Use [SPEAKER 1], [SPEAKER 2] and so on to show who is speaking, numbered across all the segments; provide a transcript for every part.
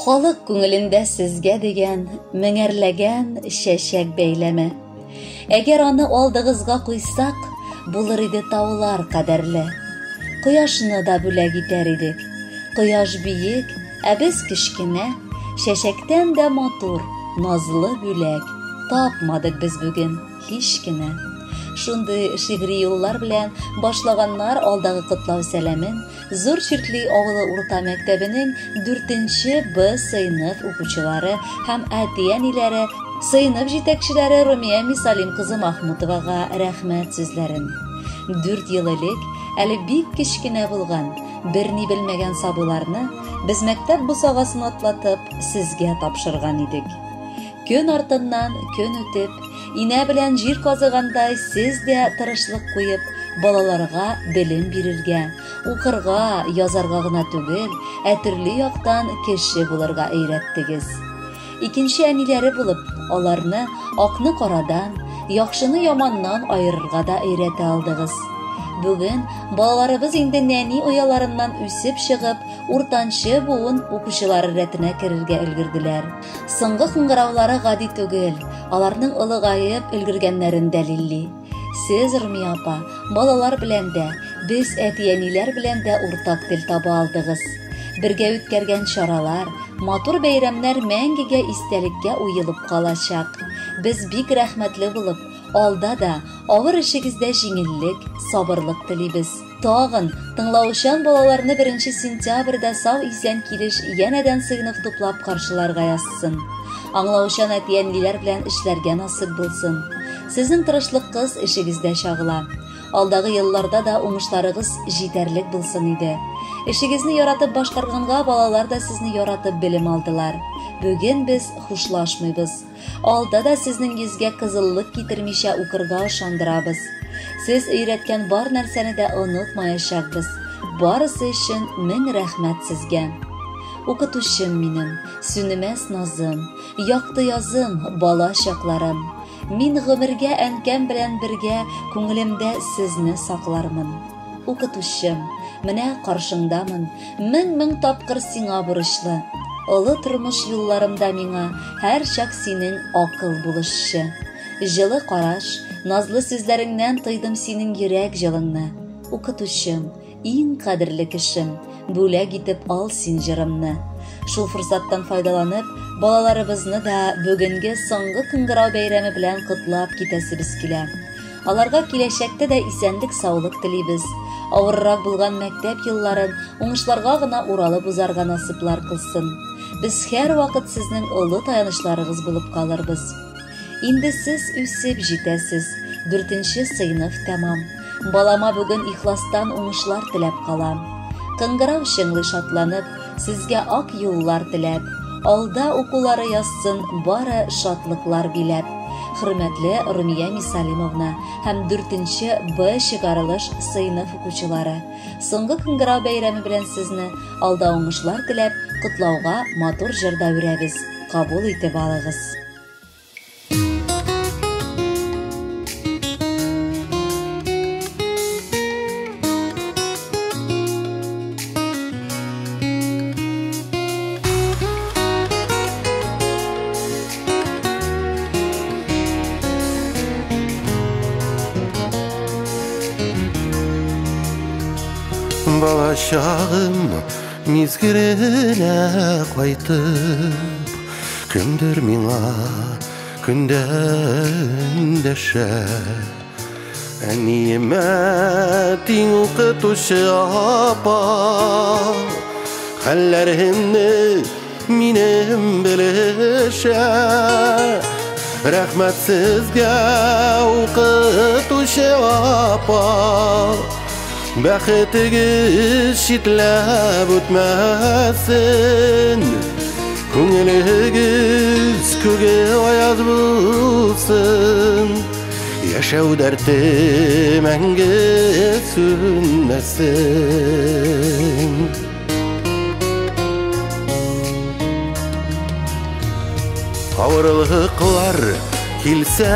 [SPEAKER 1] Халык күңелендә сезгә дигән меңәрләгән чәчәк бәйләме. Әгәр аны алдыгызга куйсак, булыр иде таулар кадәрле. Кояшны да бүләк итәр идек. Кояш биек, ә без кечкенә, чәчәктән дә матур, назлы бүләк тапмадык без бүген һич кенә. Шундый шигъри юллар белән башлаганнар алдагы котлау сәламен Зур Чиркли авылы урта мәктәбенең 4 Б сыйныф укучылары һәм әти-әниләре сыйныф җитәкчеләре Румия Мисалим кызы Махмутовага рәхмәт сүзләрен. 4 ел элек әле бик кечкенә булган, берни белмәгән сабыйларны без мәктәп бусагасын атлатып сезгә тапшырган идек. Көн артыннан көн үтеп, инә белән җир казыгандай сез дә тырышлык куеп, балаларга белем бирергә, укырга, язарга гына түгел, ә төрле яктан кеше булырга өйрәттегез. Икенче әниләре булып, аларны акны карадан, яхшыны яманнан аерырга да өйрәтә алдыгыз. Бүген балаларыбыз инде нәни ояларыннан үсеп чыгып, уртанчы буын укучылары рәтенә керергә өлгерделәр. Соңгы кыңгыраулары гади түгел, аларның олыгаеп өлгергәннәрен дәлилли. Сез, Румия апа, балалар белән дә, без әти-әниләр белән дә уртак тел таба алдыгыз. Бергә үткәргән чаралар, матур бәйрәмнәр мәңгегә истәлеккә уелып калачак. Без бик рәхмәтле булып, алда да авыр эшегездә җиңеллек, сабырлык телибез. Тагын, тыңлаучан балаларны 1 сентябрьдә сау-исән килеш янәдән сыйныф туплап каршыларга язсын. Аңлаучан әти-әниләр белән эшләргә насыйп булсын. Сезнең тырышлыккыз эшегездә чагыла. Алдагы елларда да уңышларыгыз җитәрлек булсын иде. Эшегезне яратып башкарганга балалар да сезне яратып белем алдылар. Бүген без хушлашмыйбыз. Алда да сезнең йөзгә кызыллык китермичә укырга ышандырабыз. Сез өйрәткән бар нәрсәне дә онытмаячакбыз. Барысы өчен мең рәхмәт сезгә. Укытучым минем, сүнемәс назым, якты язым, бала чакларым. Мин гомергә әнкәм белән бергә күңелемдә сезне саклармын. Укытучым, менә каршыңдамын, мең-мең тапкыр сиңа бурычлы. Олы тормыш юлларымда миңа һәрчак синең акыл булышчы. Җылы караш, назлы сүзләреңнән тойдым синең йөрәк җылыңны. Укытучым, иң кадерле кешем, бүләк итеп ал син җырымны. Шул форсаттан файдаланып, балаларыбызны да бүгенге соңгы кыңгырау бәйрәме белән котлап китәсебез килә. Аларга киләчәктә дә исәнлек-саулык телибез. Авыррак булган мәктәп елларын уңышларга гына уралып узарга насыйплар кылсын. Без һәрвакыт сезнең олы таянычларыгыз булып калырбыз. Инде сез үсеп җитәсез. 4 сыйныф тәмам. Балама бүген ихластан уңышлар теләп калам. Кыңгырау чыңлый шатланып, сезгә ак юллар теләп, алда укулары язсын бары шатлыклар биләп. Хөрмәтле Румия Мисалимовна һәм 4 Б чыгарылыш сыйныф укучылары, соңгы кыңгырау бәйрәме белән сезне алда уңышлар теләп, котлауга матур җырда үрәбез. Кабул итеп алыгыз.
[SPEAKER 2] Балачагым мизгеленә кайтып, кемдер миңа көндән дәшә. Әниемә тиң укытучы апа, хәлләремне минем белешә. Рәхмәт сезгә, укытучы апа, бәхетегез читләп үтмәсен, күңелегез күге аяз булсын, яшәү дәрте мәңге сүнмәсен. Авырлыклар килсә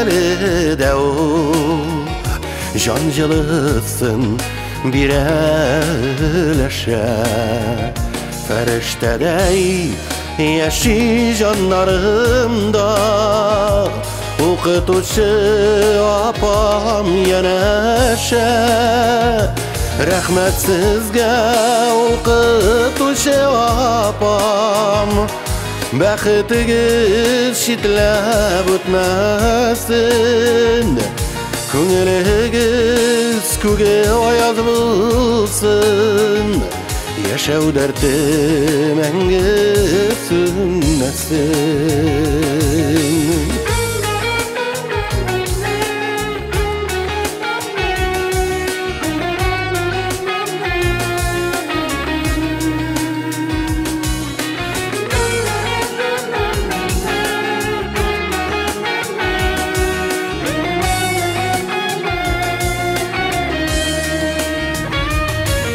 [SPEAKER 2] әле дә ул, җан җылысын бирә өләшә. Фәрештәдәй яши җаннарымда. Укытучы апам янәшә. Рәхмәт сезгә, укытучы апам. Бәхетегез читләп үтмәсен. Күңелегез күге аяз булсын. Яшәү дәрте мәңге сүнмәсен.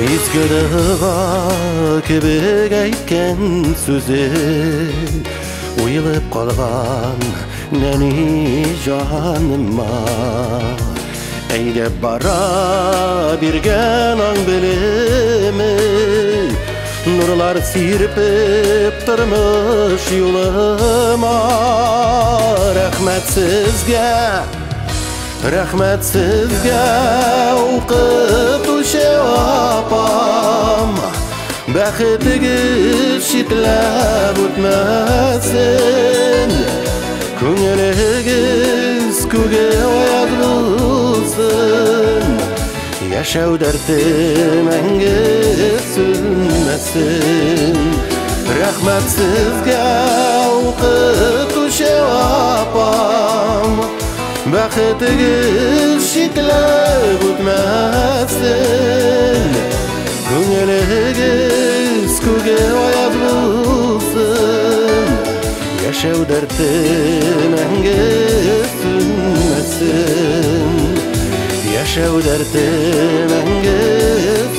[SPEAKER 2] Изге дога кебек әйткән сүзе уелып калган нәни җаныма. Әйдәп бара биргән аң белеме, нурлар сирпеп тормыш юлыма. Рәхмәт сезгә, рәхмәт сезгә, укытучы апам. Бәхетегез читләп үтмәсен. Күңелегез күге аяз булсын. Яшәү дәрте мәңге сүнмәсен. Рәхмәт сезгә, укытучы апам. Бәхетегез читләп үтмәсен. Күңелегез күге аяз булсын. Яшәү дәрте мәңге сүнмәсен. Яшәү дәрте мәңге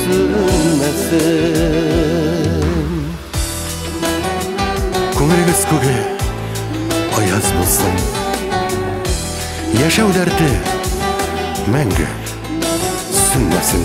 [SPEAKER 2] сүнмәсен. Күңелегез күге аяз булсын. Яшәү дәрте мәңге сүнмәсен.